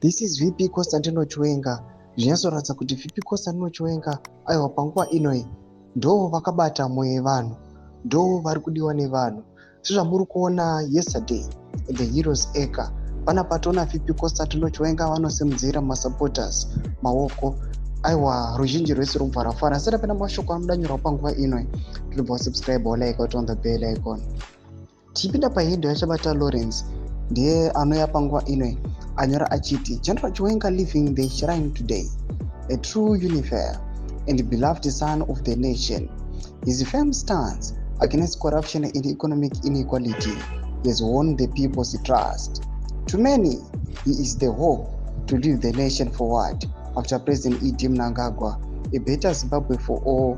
This is VP Constantino Chiwenga. Zvinyatsoratidza kuti VP Constantino Chiwenga, aiwa, panguva ino ndo vakabata mwoyo yevanhu, ndo vari kudiwa nevanhu. Sezvamuri kuona, yesterday the Heroes Acre panapa toona VP Constantino Chiwenga vanosimudzira masupporters maoko. Aiwa, ruzhinji rwese rubva rafara. Asati apinda mashoko anoda nyorwa panguva ino, tinobva wasubscribe, walike, on the bell icon. Tichipinda pahandle yaChabata Lawrence, ndiye anouya panguva ino anyora achiti, "General Chiwenga leaving the shrine today, a true unifier and beloved son of the nation. His firm stance against corruption and economic inequality has won the people's trust. To many, he is the hope to lead the nation forward after President ED Mnangagwa, a better Zimbabwe for all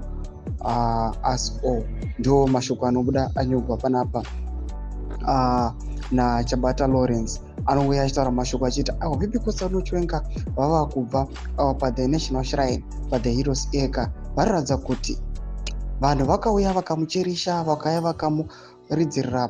us all." Ndo mashoko anobuda anyorwa panapa naChabata Lawrence. Anouya achitaura mashoko achiti, aiwa, VP Constantino Chiwenga vava kubva pathe national shrine, pathe Heroes Acre. Variratidza kuti vanhu vakauya vakamucherisha, vakauya vakamuridzirira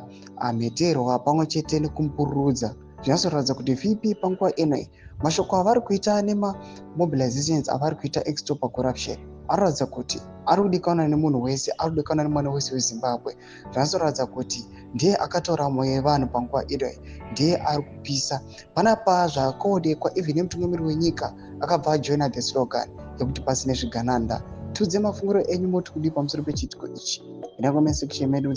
mheterwa pamwe chete nekumupururudza. Zvinyatsoratidza kuti VP panguva ino, mashoko avari kuita nemamobilizations avari kuita ekustopa corruption anoratidza kuti ari kudikanwa nemunhu wese, ari kudikanwa nemwana wese weZimbabwe. Zvinatsoratidza kuti ndiye akatora mwoyo yevanhu panguva ino, ndiye ari kupisa panapa. Zvakaonekwa even nemutungamiri wenyika akabva ajoina the slogan yekuti pasine zvigananda. Tiudze mafungiro enyu, moti kudii pamusoro pechiitiko ichi? Enda comment section medu.